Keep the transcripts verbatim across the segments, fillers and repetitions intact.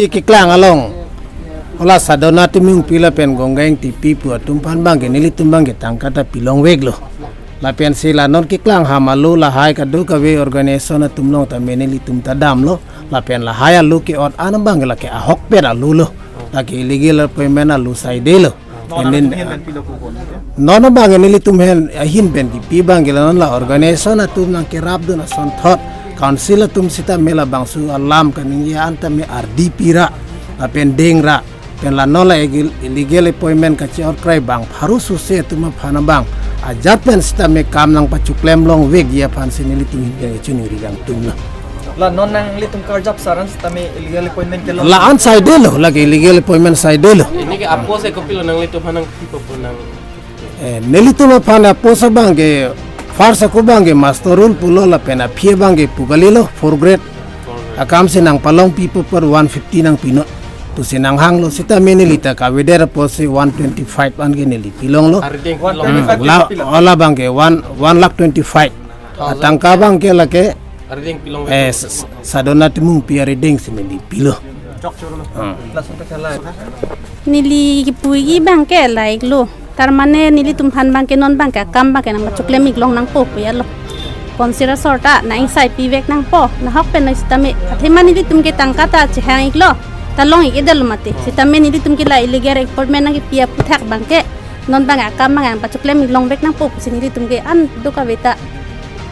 Keklang along, hala Sadona Timungpi lapen Gongga Engtipi pu atum aphan abangke nelitum abangke tangka ta pilongveklo. Lapensi la non keklang ham alo lahai kadokave organization atum along tame nelitum ta damlo. Lapen lahai alo ke-ot an abangke lake ahokpet alo lo. Lake illegal appointment alo saidelo. Non And then, nangtum pen pilo pu kon, ya? Non abangke nelitum ahin pen kipi abangke la non la organization atum nangkerapdun asonthot, council atum sitame labangso alam kaningje an tame ardi pi ra, lapen deng ra, pen la non la illegal appointment kache-ot krai bang pharo sose atum aphan abang ajat pen sitame kam nangpachoklem longvekji aphansi nelitum ahin pen kachiningri kangtung lo. La non nanglitum karjap saran sitame illegal appointment kelong. La-an saidelo, lake illegal appointment saidelo. Neli ke apos e kopilo nanglitum aphan nangpi papo nang. Eh, nelitum aphan apos abangke first ako abangke muster roll pulo lapen aphi abangke pu kalilo four grade. Akam si nangpalongpi papo one fifty nangpinon pusi nanghanglo sitame neli ta kavedet apotsi one twenty-five anke neli pilonglo. Arideng One pilong. twenty-five Hmm, la, pilo. Hala abangke one, one lakh twenty-five. Atangka abangke lake, Arideng pilong eh, betul. S-, S-, Sadona Timungpi arideng si neli pilo. Hmm. Neli kipuji abangke laiklo. Tarmane nelitum aphan abangke non abangke akam abangke nangpachoklem ik long nangpo pu ya lo. Council asor ta nang-ingsai pivek nangpo, nahok pen nang sitame. Athema nelitum ke tangka ta chehang iklo, ta long ik-edetlo mati. Sitame nelitum ke la illegal appointment nangkepi aphuthak abangke non abang akam abang nangpachoklem ik longvek nangpo pusi nelitum ke an dokave ta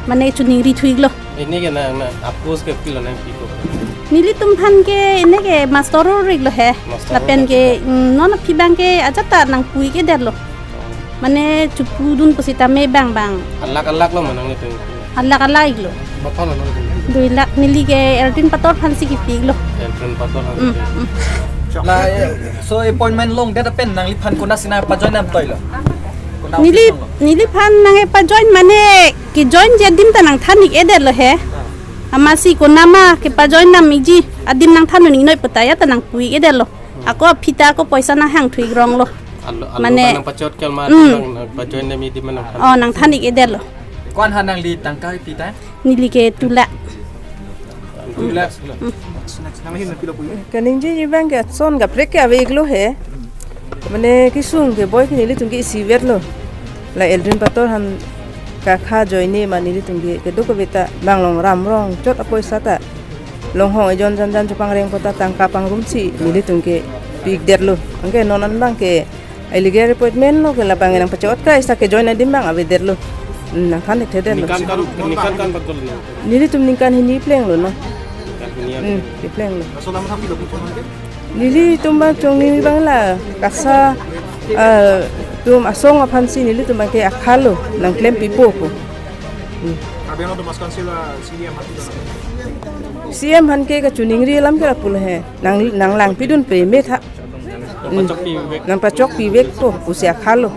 mane choningri thu iklo. Neli ke nang, nang apos ke pilo nangpi ko. Nelitum aphan ke neli ke muster roll iklo he. Muster roll Lapen ke, iklo. Mm, non aphi abangke ajat ta nangpu ik-edetlo. Mane chopudun pusitame abang abang. Alak alak lo ma nanglitum. Alak alak iklo. Bapa lo nang. Dui lakh neli ke Eldrin Pator aphansi kipi iklo. Eldrin Pator aphan. Mm, mm. La, eh, so appointment longdet pen nangliphan konatsi nangpajoin nam toilo. Neli, neliphan nangpajoin mane kejoinji adim ta nangthan ik-edetlo he. Amatsi konat ma kepajoin nam ikji adim nangthan un-e noi pu ta ya ta nangpu ik-edetlo. Ako aphi ta ako poisa nanghang thu ik ronglo. Alo, alo Mane, abang nangpachot kal ma, Mm. abang nangpajoin nam ikji ma nangthan. Oh, nangthan ik-edetlo. Ko-an ha nangli tangka pi ta? Neli ke two lakh. Two lakh. Kaningjeji abangke ason kaprek ke ave iklo he. Mane kesung keboi ke nelitum ke isivetlo. La Eldrin Pator aphan kakha joine ma nelitum ke kedokave ta bang long ram rong chot apoisa ta. Longhong ejon jan jan chopangreng po ta tangka pangrumsi nelitum ke pi ik-detlo. Anke non an abangke illegal appointment lo ke labang nangpachot krai sa kejoin adim abang avedetlo. Hmm, nangthan ik thedetlo. Ningkan kan, ningkan kan bagol ni. Nelitum ningkan hini plenglo no. Ningkan hini Hmm, avedetlo. Plenglo. Laso alam thampi lo pu kon ke? Nelitum abang chongni abang la KASA, eh, atum asong aphansi nelitum abangke akhalo nangklempipo pu. Hmm. Karbi Anglong Autonomous Council, ah, CEM aphan pi lo nang? CEM aphan ke kachoningri alam ke lapulo he. Nang, nanglangpidun peme tha. Nangpachokpivek. Nangpachokpivek po pusi akhalo.